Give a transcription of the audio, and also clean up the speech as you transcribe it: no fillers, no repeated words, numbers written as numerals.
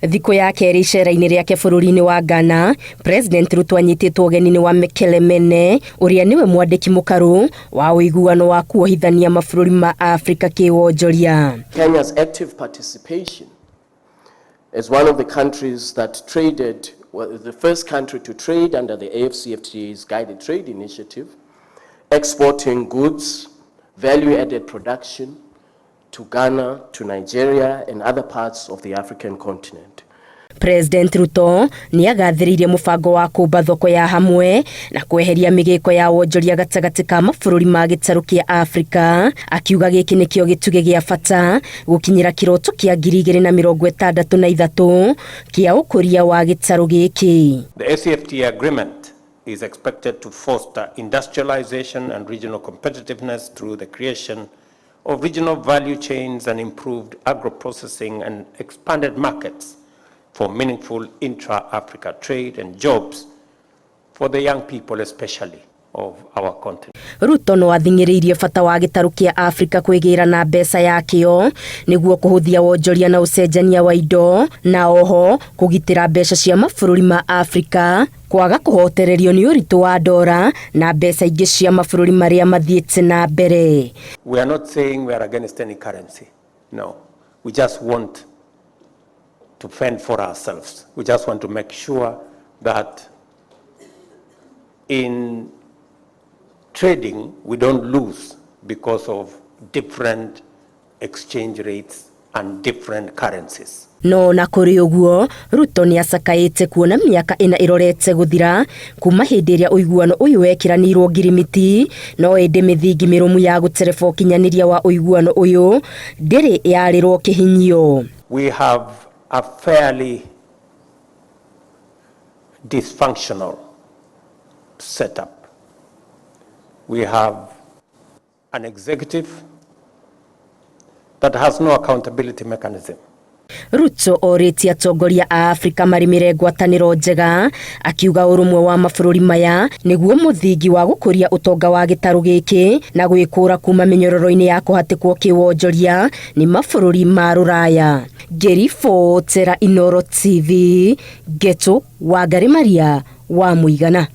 Thikũ ya kerĩ icera-inĩ rĩake bũrũri-inĩ wa Ghana, President Ruto anyitĩtwo ũgeni-inĩ wa Mekele Mene ũrĩa nĩwe mwandĩki mũkarũ wa ũiguano wa kuohithania mabũrũri ma Afrika kĩwonjoria. Kenya's active participation as one of the countries that traded, well, the first country to trade under the AfCFTA's Guided Trade Initiative, exporting goods, value-added production to Ghana, to Nigeria, and other parts of the African continent. President Ruto nĩ agathĩrĩirie mũbango wa kũmba thoko ya hamwe na kweheria mĩgĩko ya wonjoria gatagatĩ ka mabũrũri ma gĩtarũ kĩa Afrika, akiuga gĩkĩ nĩkĩo gĩtugĩ gĩa bata gũkinyĩra kĩroto kĩa 2063 kĩa ũkũria wa gĩtarũ gĩkĩ. The ACFTA agreement is expected to foster industrialization and regional competitiveness through the creation of regional value chains and improved agro-processing and expanded markets for meaningful intra-Africa trade and jobs for the young people especially of our continent. Ruto no athing'ĩrĩirie bata wa gĩtarũ kĩa Afrika kwĩgĩra na mbeca yakĩo nĩguo kũhũthia wonjoria na ũcenjania wa indo na oho kũgitĩra mbeca cia mabũrũri ma Afrika kwaga kũhotererio nĩ ũritũ wa ndora na mbeca ingĩ cia mabũrũri marĩa mathiĩte na mbere. We are not saying we are against any currency. No. We just want to fend for ourselves. We just want to make sure that in trading we don't lose because of different exchange rates and different currencies. No na kũrĩ ũguo, Ruto nĩ acakaĩte kuona mĩaka 4 ĩrorete gũthira kuma hĩndĩ ĩrĩa ũiguano ũyũ wekĩranĩirwo ngirimiti, no ĩndĩ mĩthingi mĩrũmu ya gũtereba ũkinyanĩria wa ũiguano ũyũ ndĩrĩ yarĩrwo kĩhinyio. We have a fairly dysfunctional setup. We have an executive that has no accountability mechanism. Ruto orĩtie atongoria a Afrika marĩmĩre ngwatanĩro njega, akiuga ũrũmwe wa mabũrũri maya nĩguo mũthingi wa gũkũria ũtonga wa gĩtarũ gĩkĩ na gwĩkũra kuma mĩnyororo-inĩ ya kũhatĩkwo kĩwonjoria nĩ mabũrũri ma rũraya. Ngĩribotera Inooro TV, Ngeto Wangari Maria wa Mũigana.